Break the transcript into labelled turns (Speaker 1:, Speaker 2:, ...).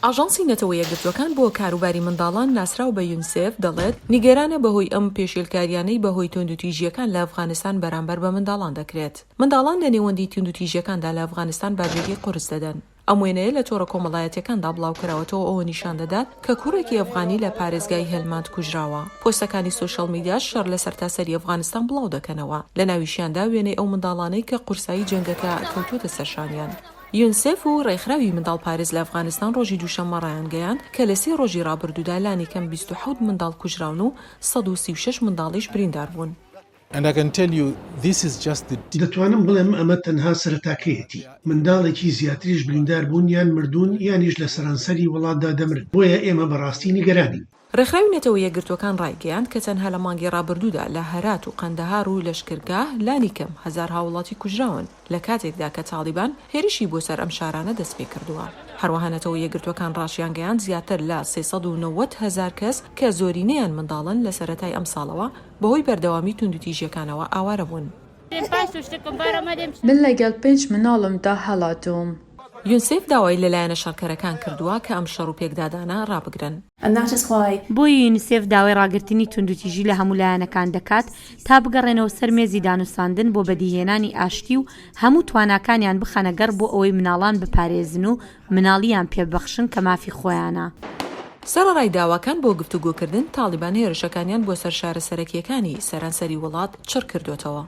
Speaker 1: ئاژانسی نەتەوە یەکگرتووەکان بۆ کاروباری منداڵان ناسراو بە یونسێف دەڵێت، نیگەرانە بەهۆی ئەم پێشێلکارییانەی بەهۆی توندوتیژییەکان لە ئەفغانستان بەرامبەر بە منداڵان دەکرێت. منداڵان لە نێوەندی توندوتیژییەکاندا لە ئەفغانستان باجێکی قورس دەدەن. ئەم وێنەیە لە تۆڕە کۆمەڵایەتییەکاندا بڵاوکراوەتەوە ئەوە نیشان دەدات کە کوڕێکی ئەفغانی لە پارێزگای هێلماند کوژراوە. پۆستەکانی سۆشیال میدیاش شەڕ لە سەرتاسەری ئەفغانستان بڵاو دەکەنەوە، لەناویشیاندا وێنەی ئەو منداڵانەی کە قورسایی جەنگەکە کەوتووەتە سەر شانیان. یونسێف و ڕێکخراوی منداڵپارێز لە ئەفغانستان ڕۆژی دووشەممە ڕایانگەیاند کە لە سێ ڕۆژی ڕابردوودا لانیکەم 27 منداڵ کوژراون و 136 منداڵیش بریندار بوون.
Speaker 2: دەتوانم بڵێم ئەمە تەنها سەرەتاکەیەتی، منداڵێکی زیاتریش بریندار بوون یان مردوون یانیش لە سەرانسەری وڵاتدا دەمرن، بۆیە ئێمە بەڕاستی نیگەرانین.
Speaker 1: ڕێکخراوی نەتەوە یەکگرتووەکان ڕایگەیاند کە تەنها لە مانگی ڕابردوودا لە هەرات و قەندەهار و لەشکرگاه لانیکەم هەزار هاوڵاتی کوژراون لە کاتێکدا کە تاڵیبان هێرشی بۆ سەر ئەم شارانە دەستپێکردووە. هەروەها نەتەوە یەکگرتووەکان ڕاشیانگەیاند زیاتر لە 390 هەزار کەس کە زۆرینەیان منداڵن لە سەرەتای ئەمساڵەوە بەهۆی بەردەوامی توندوتیژییەکانەوە ئاوارە بوون.
Speaker 3: من لەگەڵ پێنج مناڵمدا هەڵاتووم.
Speaker 1: یونسێف داوای لە لایەنە شەڕکەرەکان کردووە کە ئەم شەڕ و پێکدادانە ڕابگرن.
Speaker 4: بۆیە یونیسێف داوای ڕاگرتنی توندوتیژی لە هەموو لایەنەکان دەکات تا بگەڕێنەوە سەر مێزی دانوستاندن بۆ بەدیهێنانی ئاشتی و هەموو تواناکانیان بخەنە گەڕ بۆ ئەوەی مناڵان بپارێزن و مناڵیان پێببەخشن کە مافی خۆیانە.
Speaker 1: سەرەڕای داواکان بۆ گفتوگۆکردن، تاڵیبان هێرشەکانیان بۆ سەر شارە سەرەکییەکانی سەرانسەری وڵات چڕکردۆتەوە.